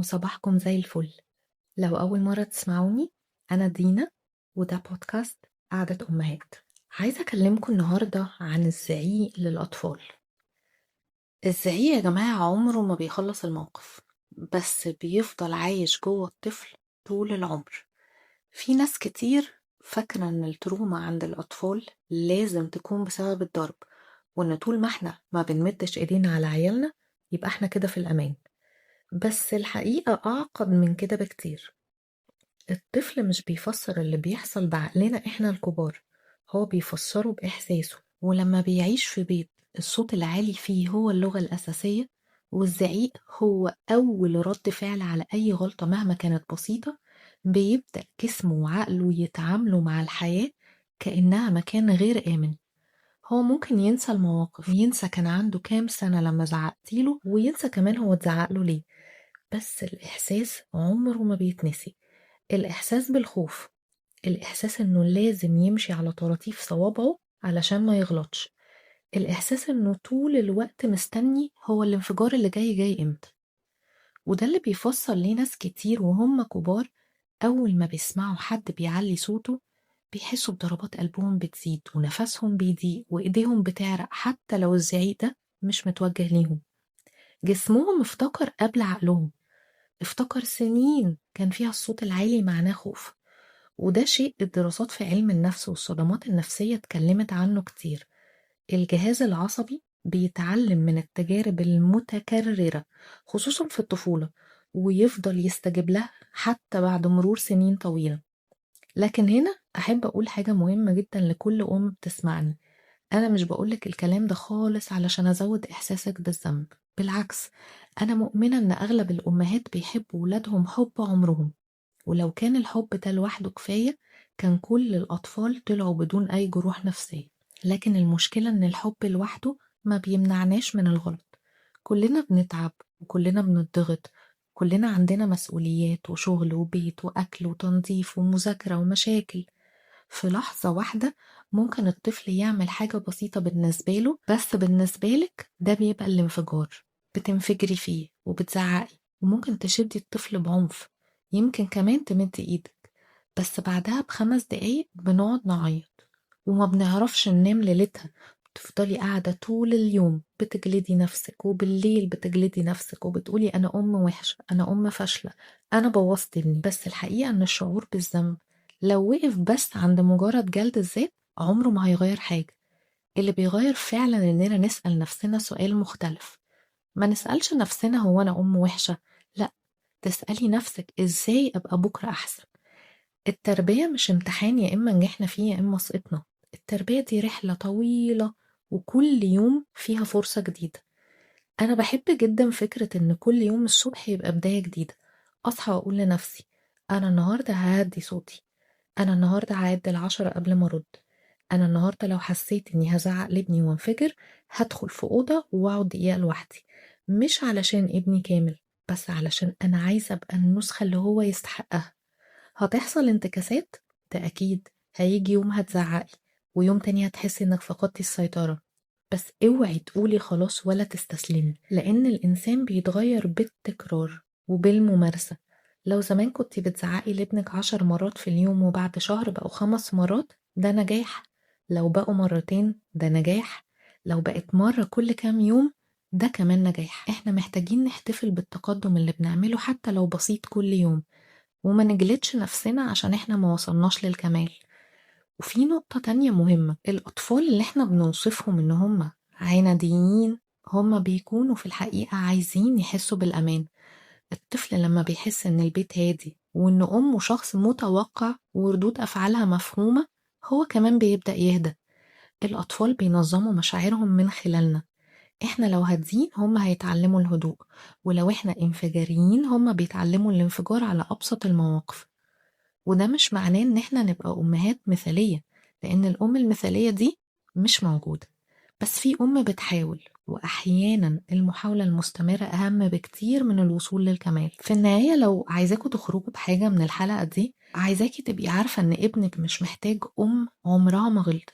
أو صباحكم زي الفل. لو أول مرة تسمعوني، أنا دينا وده بودكاست قعدة أمهات. عايزة أكلمكم النهاردة عن الزعيق للأطفال. الزعيق يا جماعة عمره ما بيخلص الموقف، بس بيفضل عايش جوه الطفل طول العمر. في ناس كتير فاكرة إن التروما عند الأطفال لازم تكون بسبب الضرب، وإن طول ما إحنا ما بنمدش إيدينا على عيالنا يبقى إحنا كده في الأمان. بس الحقيقة أعقد من كده بكتير. الطفل مش بيفسر اللي بيحصل بعقلنا إحنا الكبار، هو بيفسره بإحساسه. ولما بيعيش في بيت الصوت العالي فيه هو اللغة الأساسية، والزعيق هو أول رد فعل على أي غلطة مهما كانت بسيطة، بيبدأ جسمه وعقله يتعاملوا مع الحياة كأنها مكان غير آمن. هو ممكن ينسى المواقف، ينسى كان عنده كام سنة لما زعقتيله، وينسى كمان هو اتزعق له ليه، بس الإحساس عمره ما بيتنسي. الإحساس بالخوف، الإحساس إنه لازم يمشي على طراطيف صوابعه علشان ما يغلطش، الإحساس إنه طول الوقت مستني هو الانفجار اللي جاي جاي إمتى. وده اللي بيفسر ليه ناس كتير وهم كبار أول ما بيسمعوا حد بيعلي صوته بيحسوا بضربات قلبهم بتزيد ونفسهم بيضيق وإيديهم بتعرق، حتى لو الزعيق ده مش متوجه ليهم. جسمهم افتكر قبل عقلهم، افتكر سنين كان فيها الصوت العالي معناه خوف. وده شيء الدراسات في علم النفس والصدمات النفسية اتكلمت عنه كتير. الجهاز العصبي بيتعلم من التجارب المتكررة خصوصا في الطفولة، ويفضل يستجيب لها حتى بعد مرور سنين طويلة. لكن هنا أحب أقول حاجة مهمة جدا لكل أم بتسمعني. أنا مش بقولك الكلام ده خالص علشان أزود إحساسك بالذنب، بالعكس أنا مؤمنة إن أغلب الأمهات بيحبوا ولادهم حب عمرهم، ولو كان الحب ده لوحده كفاية كان كل الأطفال طلعوا بدون أي جروح نفسية. لكن المشكلة إن الحب لوحده ما بيمنعناش من الغلط. كلنا بنتعب وكلنا بنضغط، كلنا عندنا مسؤوليات وشغل وبيت وأكل وتنظيف ومذاكرة ومشاكل. في لحظة واحدة ممكن الطفل يعمل حاجة بسيطة بالنسبة له، بس بالنسبة لك ده بيبقى الانفجار. بتنفجري فيه وبتزعقي، وممكن تشدي الطفل بعنف، يمكن كمان تمدي ايدك، بس بعدها ب5 دقايق بنقعد نعيط وما بنعرفش ننام ليلتها. تفضلي قاعدة طول اليوم بتجلدي نفسك، وبالليل بتجلدي نفسك وبتقولي أنا أم وحشة، أنا أم فاشلة، أنا بوظت ابني. بس الحقيقة أن الشعور بالذنب لو وقف بس عند مجرد جلد الذات عمره ما هيغير حاجة. اللي بيغير فعلا إننا نسأل نفسنا سؤال مختلف. ما نسألش نفسنا هو أنا أم وحشة، لا، تسألي نفسك إزاي أبقى بكرة أحسن. التربية مش امتحان يا إما نجحنا فيه يا إما سقطنا. التربية دي رحلة طويلة وكل يوم فيها فرصة جديدة. أنا بحب جدا فكرة إن كل يوم الصبح يبقى بداية جديدة. أصحى وأقول لنفسي أنا النهاردة ههدي صوتي، أنا النهاردة هعد 10 قبل ما أرد، أنا النهاردة لو حسيت إني هزعق لابني وانفجر هدخل في أوضة وأقعد دقيقة لوحدي، مش علشان ابني كامل، بس علشان أنا عايزة أبقى النسخة اللي هو يستحقها. هتحصل انتكاسات، ده أكيد، هيجي يوم هتزعقي ويوم تاني هتحسي إنك فقدتي السيطرة، بس اوعي تقولي خلاص ولا تستسلمي، لأن الإنسان بيتغير بالتكرار وبالممارسة. لو زمان كنت بتزعقي لابنك 10 مرات في اليوم وبعد شهر بقوا 5 مرات، ده نجاح. لو بقوا 2 ده نجاح. لو بقت مرة كل كام يوم ده كمان نجاح. احنا محتاجين نحتفل بالتقدم اللي بنعمله حتى لو بسيط كل يوم، وما نجلدش نفسنا عشان احنا ما وصلناش للكمال. وفي نقطة تانية مهمة، الأطفال اللي احنا بنوصفهم إن هم عناديين هم بيكونوا في الحقيقة عايزين يحسوا بالأمان. الطفل لما بيحس إن البيت هادي وإن أمه شخص متوقع وردود أفعالها مفهومة، هو كمان بيبدأ يهدى. الأطفال بينظموا مشاعرهم من خلالنا. احنا لو هادين هم هيتعلموا الهدوء، ولو احنا انفجاريين هم بيتعلموا الانفجار على أبسط المواقف. وده مش معناه ان احنا نبقى أمهات مثالية، لأن الأم المثالية دي مش موجودة، بس في أم بتحاول، وأحيانا المحاولة المستمرة أهم بكتير من الوصول للكمال. في النهاية لو عايزاكوا تخرجوا بحاجة من الحلقة دي، عايزاكي تبقي عارفة ان ابنك مش محتاج أم عمرها ما غلطت،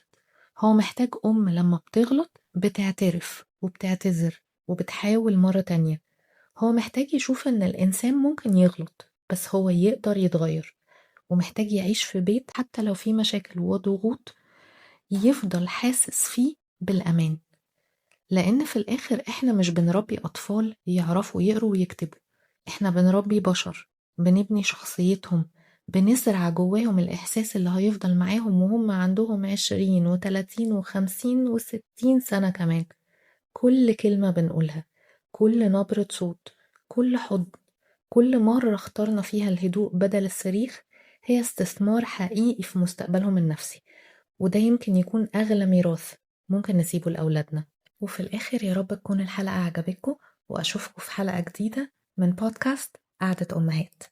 هو محتاج أم لما بتغلط بتعترف وبتعتذر وبتحاول مرة تانية. هو محتاج يشوف إن الإنسان ممكن يغلط بس هو يقدر يتغير، ومحتاج يعيش في بيت حتى لو فيه مشاكل وضغوط يفضل حاسس فيه بالأمان. لأن في الآخر إحنا مش بنربي أطفال يعرفوا يقروا ويكتبوا، إحنا بنربي بشر، بنبني شخصيتهم، بنزرع جواهم الإحساس اللي هيفضل معاهم وهم عندهم 20 و30 و50 و60 سنة كمان. كل كلمة بنقولها، كل نبرة صوت، كل حضن، كل مرة اخترنا فيها الهدوء بدل الصريخ، هي استثمار حقيقي في مستقبلهم النفسي، وده يمكن يكون أغلى ميراث ممكن نسيبه لأولادنا. وفي الآخر يا رب تكون الحلقة عجبتكم، وأشوفكم في حلقة جديدة من بودكاست قعدة أمهات.